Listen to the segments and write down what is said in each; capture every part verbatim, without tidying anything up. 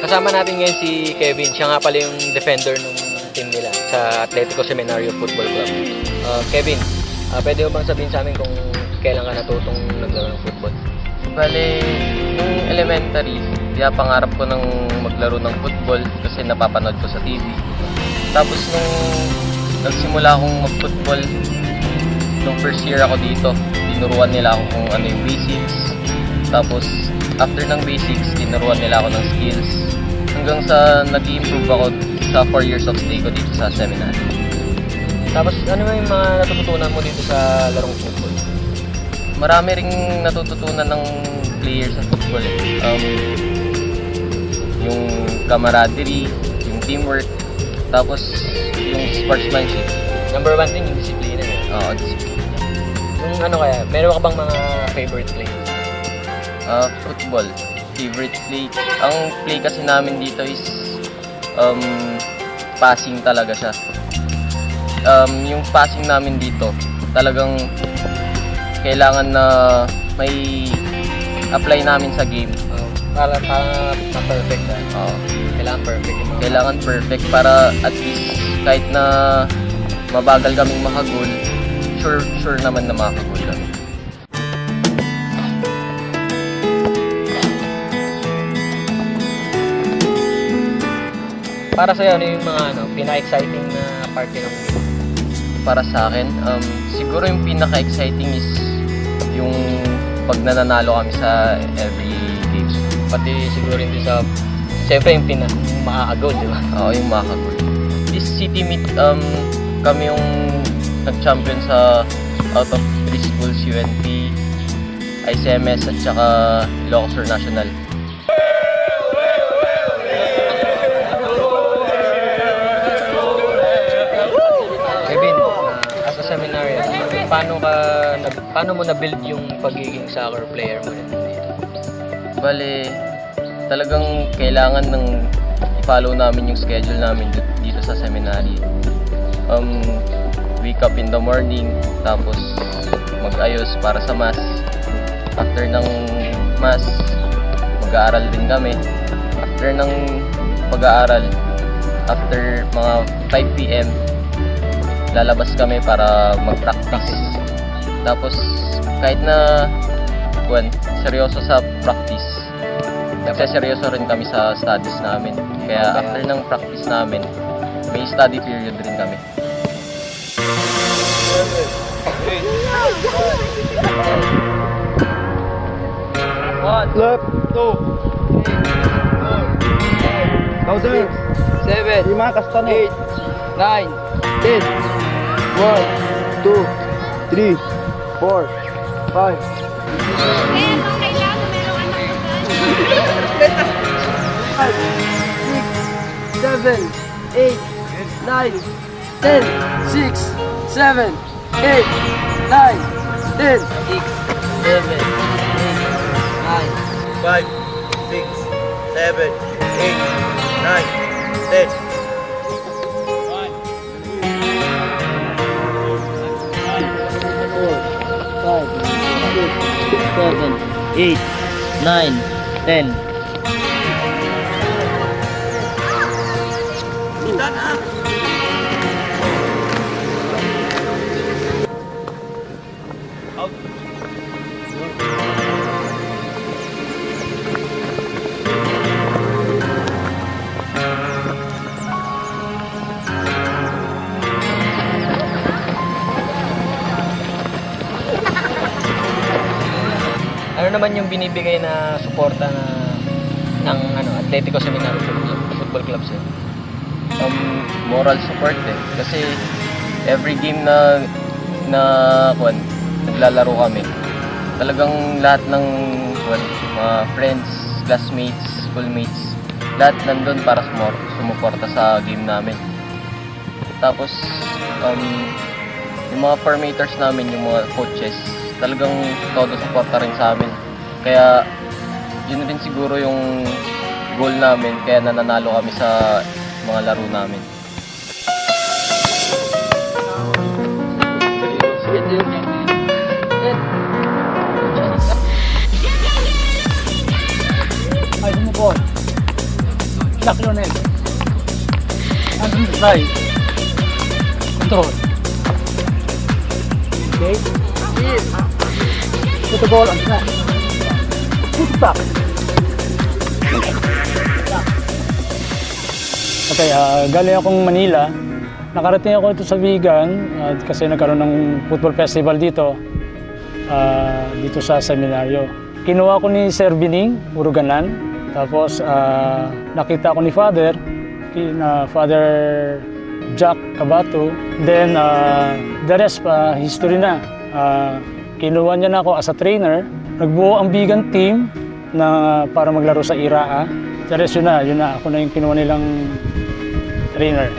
Kasama natin ngayon si Kevin. Siya nga pala yung defender ng team nila sa Atletico Seminario Football Club. Ah, Kevin, ah, pwede mo bang sabihin sa amin kung kailan ka natutong naglaro ng football? Bale, nung elementary, pinapangarap ko ng maglaro ng football kasi napapanood ko sa T V. Tapos nung nagsimula akong mag-football, nung first year ako dito, tinuruan nila ako kung ano yung basics. Tapos, after ng basics, tinuruan nila ako ng skills. Hanggang sa nag-improve ako sa four years of stay ko dito sa seminary. Tapos, ano yung mga natututunan mo dito sa larong football? Marami ring natututunan ng player sa football eh. Um, yung camaraderie, yung teamwork, tapos yung sportsmanship. Number one din yung disiplina eh. Oo, disiplina. Yung ano kaya, meron ka bang mga favorite players? Ah, football. Favorite play. Ang play kasi namin dito is um, passing talaga siya. Um, yung passing namin dito, talagang kailangan na may apply namin sa game. Oh, para, para ma-perfect na. Oo. Kailangan perfect yung mga Kailangan perfect para at least kahit na mabagal kaming makagol, sure, sure naman na makagol kami. Para sa'yo, ano yung mga, ano, pinaka-exciting na parte ng game? Para sa akin, um, siguro yung pinaka-exciting is yung pag nananalo kami sa every games. Pati siguro yung sa, siyempre yung pina-, yung makakagol, di ba? Oo, yung makakagol. This city meet, um, kami yung nag-champion sa out of three schools, U N P, I C M S, at saka Ilocos Sur National. Kevin, ah, as a seminarian, paano ka nag-, paano mo na-build yung pagiging soccer player mo rin dito? Bale, talagang kailangan ng i-follow namin yung schedule namin di-, dito sa seminary. Um, wake up in the morning, tapos mag-ayos para sa mass. After ng mass, mag-aaral din kami. After ng pag-aaral, after mga five P M, lalabas kami para mag-practice. Tapos, kahit na, kuwan, seryoso sa practice, nagseseryoso rin kami sa studies namin. Kaya after ng practice namin, may study period rin kami. One, left, two, louder, seven, lima, kasta na, eight, nine, ten. One, two, three, four, five. Kaya kung kailangan, meron anak ko dyan. Five, six, seven, eight, nine, ten. Six, seven, eight, nine, ten. Six, seven, eight, nine. Five, six, seven, eight, nine, ten. Four, five, six, seven, eight, nine, ten. Ano naman yung binibigay na suporta na ng ano, Atletico Seminario Football Club, Football Club sa'yo? Um, moral support eh. Kasi every game na, na, kwan, naglalaro kami, talagang lahat ng, kwan, mga friends, classmates, schoolmates, lahat nandun para sumor-, sumuporta sa game namin. Tapos, um, yung mga formators namin, yung mga coaches, talagang todo suporta rin sa amin. Kaya, yun rin siguro yung goal namin, kaya nananalo kami sa mga laro namin. Ay, sumubol. Black Lionel. Andrew Ray. Control. Okay. Put the ball on track. Put it back. Okay, ah, galing akong Manila. Nakarating ako ito sa Vigan, ah, kasi nagkaroon ng football festival dito, ah, dito sa seminaryo. Kinuha ko ni Sir Bining Uruganan, tapos, ah, nakita ko ni Father, ki-, na Father Jack Cabato. Then, ah, the rest, ah, history na. Ah, kinuha niya na ako as a trainer. Nagbuo ang Vigan team na para maglaro sa Iraa. The rest, yun na, yun na. Ako na yung kinuha nilang trainer.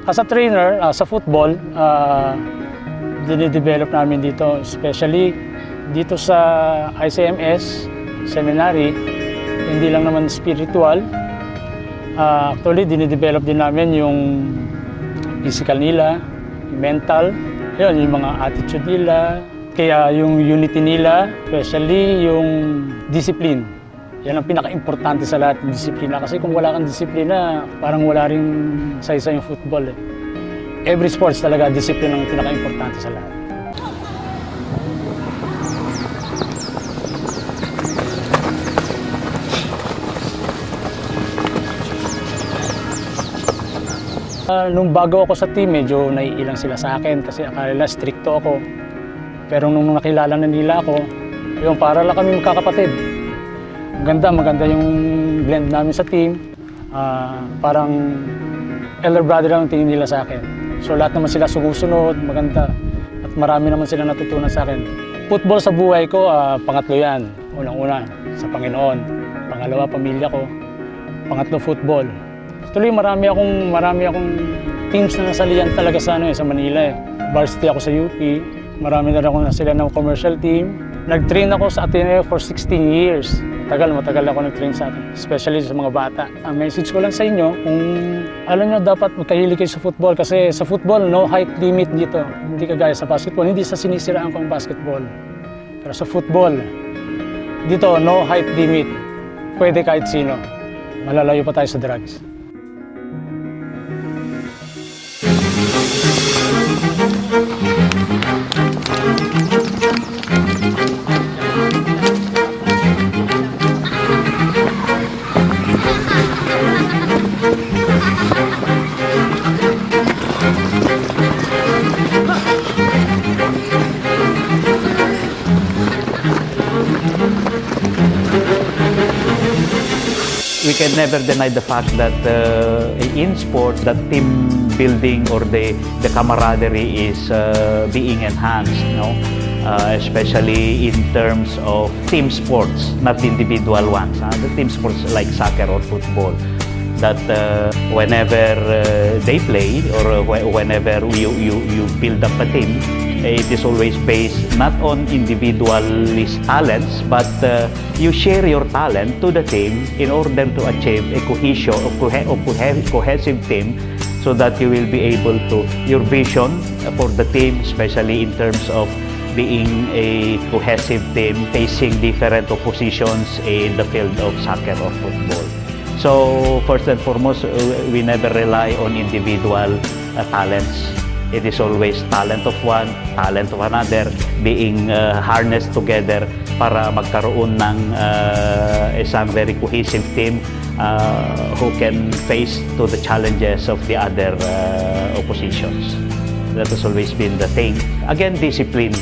As a trainer, ah, sa football, ah, dinidevelop namin dito, especially dito sa I C M S Seminary, hindi lang naman spiritual. Ah, actually, dinidevelop din namin yung physical nila, yung mental, yun, yung mga attitude nila, kaya yung unity nila, especially yung discipline. Yan ang pinaka-importante sa lahat, yung disiplina. Kasi kung wala kang disiplina, parang wala ring saysay yung football eh. Every sports talaga, disiplina ang pinaka-importante sa lahat. Ah, nung bago ako sa team, medyo naiilang sila sa akin kasi akala nila stricto ako. Pero nung nakilala na nila ako, yun, para lang kami magkakapatid. Maganda, maganda yung blend namin sa team. Ah, parang elder brother lang ang tingin nila sa akin. So, lahat naman sila sumusunod, maganda. At marami naman sila natutunan sa akin. Football sa buhay ko, ah, pangatlo yan. Unang-una, sa Panginoon. Pangalawa, pamilya ko. Pangatlo, football. Actually, marami akong, marami akong teams na nasalihan talaga sa, ano, eh, sa Manila, eh. Varsity ako sa U P. Marami na rin akong nasalihan ng commercial team. Nag-train ako sa Ateneo for sixteen years. Tagal, matagal ako nag-train sa atin, especially sa mga bata. Ang message ko lang sa inyo, kung alam nyo, dapat magkahilig kayo sa football kasi sa football, no height limit dito. Hindi kagaya sa basketball, hindi sa sinisiraan ko ang basketball. Pero sa football, dito, no height limit. Pwede kahit sino. Malalayo pa tayo sa drugs. We can never deny the fact that, uh, in sport, that team building or the, the camaraderie is, uh, being enhanced, no? Uh, especially in terms of team sports, not the individual ones, ah, the team sports like soccer or football, that, uh, whenever, uh, they play or, uh, whe-, whenever you, you, you build up a team, eh, it is always based not on individualist talents, but, uh, you share your talent to the team in order to achieve a cohesion, a cohe-, a cohe-, cohesive team, so that you will be able to, your vision for the team, especially in terms of being a cohesive team facing different oppositions in the field of soccer or football. So, first and foremost, uh, we never rely on individual, uh, talents. It is always talent of one, talent of another, being, uh, harnessed together para magkaroon ng, uh, isang very cohesive team, uh, who can face to the challenges of the other, uh, oppositions. That has always been the thing. Again, discipline.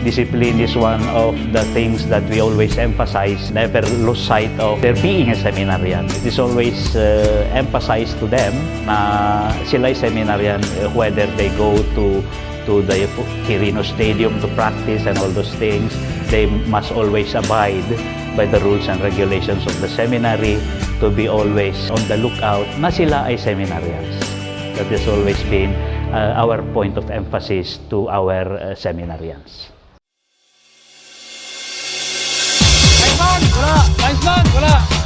Discipline is one of the things that we always emphasize. Never lose sight of their being a seminarian. It is always uh, emphasized to them na sila ay seminarian, uh, whether they go to to the Quirino Stadium to practice and all those things. They must always abide by the rules and regulations of the seminary, to be always on the lookout na sila ay seminarians. That has always been uh, our point of emphasis to our uh, seminarians. Linesman, wala! Linesman, wala!